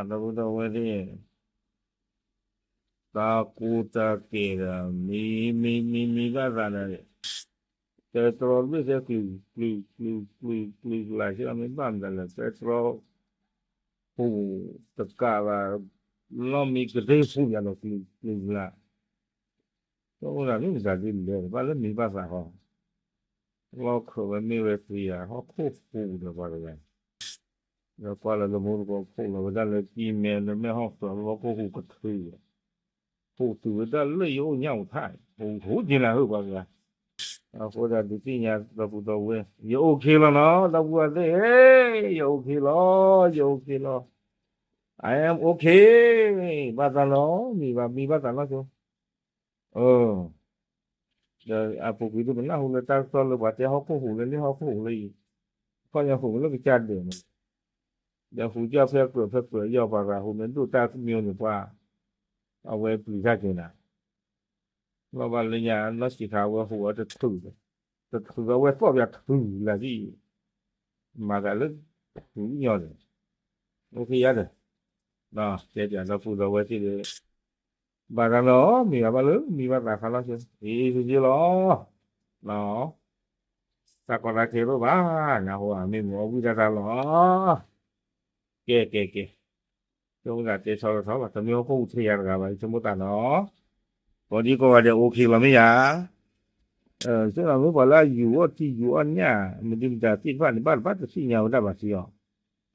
ဒီပုၢ်ဒီဝဲၢ်သ့ၣ်, တၢ်ကူတၢ်ကဲဒီး မံ မံ မံ မံဘၣ်သးဒီး တြီလွံၢ်သဲ ကျုၤကျုၤကျုၤကျုၤကျုၤကျါ ဆ့လီၤ မ့ၢ်ဘၣ်မတၤလဲၣ် တြီ ဟူးတကးဘၣ် လီၢ်မံကသ့ၣ်ဟူးယၤဒီး ကျုၤကျုၤကျါ တအိၣ်ဒၣ်မ့ၢ်မတၤဒ်လဲၣ် ဘၣ်လၢမံဘၣ်သးဃီ လီၢ်ခၢးဝဲမ့ၢ်ဝဲသ့ဧါ ဟီၣ်ခိၣ်ဟူးဒီးပှၤတဂၤ ဒီးကွၢ်လၢလၢမူတကိး ဖှိၣ်လီၤဝဲဒၣ်လၢကံၢ်မဲလၢမဲၢ်ဟီၣ်သီ လၢဟီၣ်ခိၣ်ဟူးကထုး ဟူးတုၤဝဲဒၣ်လၢယအိၣ်ညၣ်အူထၣ် ဟူးဟူးက့ၤနၤဟၢၣ်ပှၤတဂၤ အဃိဒီးဒုးသ့ၣ်ညါဒီပုၢ်ဒီဝဲၢ် ယအိၣ်ခ့လီၤနီၤ ဒီပုၢ်ဝဲၢ်သ့ၣ်ဧၢ ယအိၣ်ခ့လီၤ ယအိၣ်ခ့လီၤ I am okay ဘၣ်သးနီၤ မံဘၣ်မံဘၣ်သးနီၤဆိ ဒီးအပူၤကွံာ်ဒ်ပနၢ်ဟူလၢတၢ်ကစီၣ်လၢပှၤတဲဟီၣ်ခိၣ်ဟူးလၢလၢဟီၣ်ခိၣ်ဟူးလၢအံၤ ခီၣ်ညါဟူးလၢကစၢ်ဒၢးန့ၣ် ဒီးဟူးကၢ်ဖဲကြၢးဖဲကြၢးယီၢ်ပှၤဂၤဟူးန့ၣ် ဒိၣ်တၢ်ကမံၤန့ၣ်ပှၤ အဝဲပျံၤတၢ်က့ၤနၤ လီၤဘၣ်လၢညါနီၢ်ဆံးခါအဝဲဟူးအီၤတထုး တထုးအဝဲသီၣ်ပၠးထုးလၢဒ်အံၤ မၤသးလၢထုးညီဒီး အိၣ်ခ့ယါဒီး တဲပၠးဒီပုၢ်ဒီဝဲၢ်သ့ၣ်ဒီး ဘၣ်သးနီၤ မံဘၣ်ဘၣ်လၢ မံဘၣ်သးခါလီၤဆိ အ့ၣ် ယ့လီၤ တၢ်ကီတၢ်ခဲတအိၣ်ဘၣ် နဟူးမ့ၢ်မုာ်အီၣ်ဝံၣ်တၢ်တၢ်လီၤ ကဲကဲကဲ ဆိကမိၣ်သးတဲဆီလီၤဆီဘၣ် တမ့ၢ်ဟီၣ်ခိၣ်ဟူးထဲယၤတဂၤဘၣ် ဆိကမိၣ်သးနီၤ ကိးဒံကိးဂၤဒဲး okay လီၤမ့ၢ်ယၤ ဆိကမိၣ်မ့ၢ်ပှၤလၢအယူၤအီၣ်ထံယူၤအီၣ်ညၣ် မ့ၢ်ဒ်မတၤသ့ၣ်တဖၣ်န့ၣ် ဘၣ်တဘၣ်တသ့ၣ်ညါဝဲဒၣ်ဘၣ်စ့ၢ်ကီး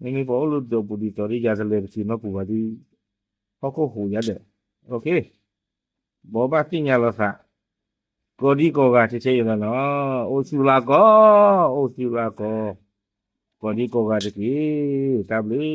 မ့မ့ၢ်ပှၤအိၣ်လၢဒၢးပူၤဒ်သိးဒီးယၤတလဲၤပထံၣ်နီတပူၤဘၣ်ဒီး ဟီၣ်ခိၣ်ဟူးညါဒီး okay ဘိးဘၣ်သ့ၣ်ညါလီၤသး ကိးဒံကိးဂၤထဲထဲအံၤလီၤနီၤ အိၣ်ဆူၣ်လၢကီၢ် အိၣ်ဆူၣ်လၢကီၢ် ကိးဒံကိးဂၤတက့ၢ် တၢ်ဘျုး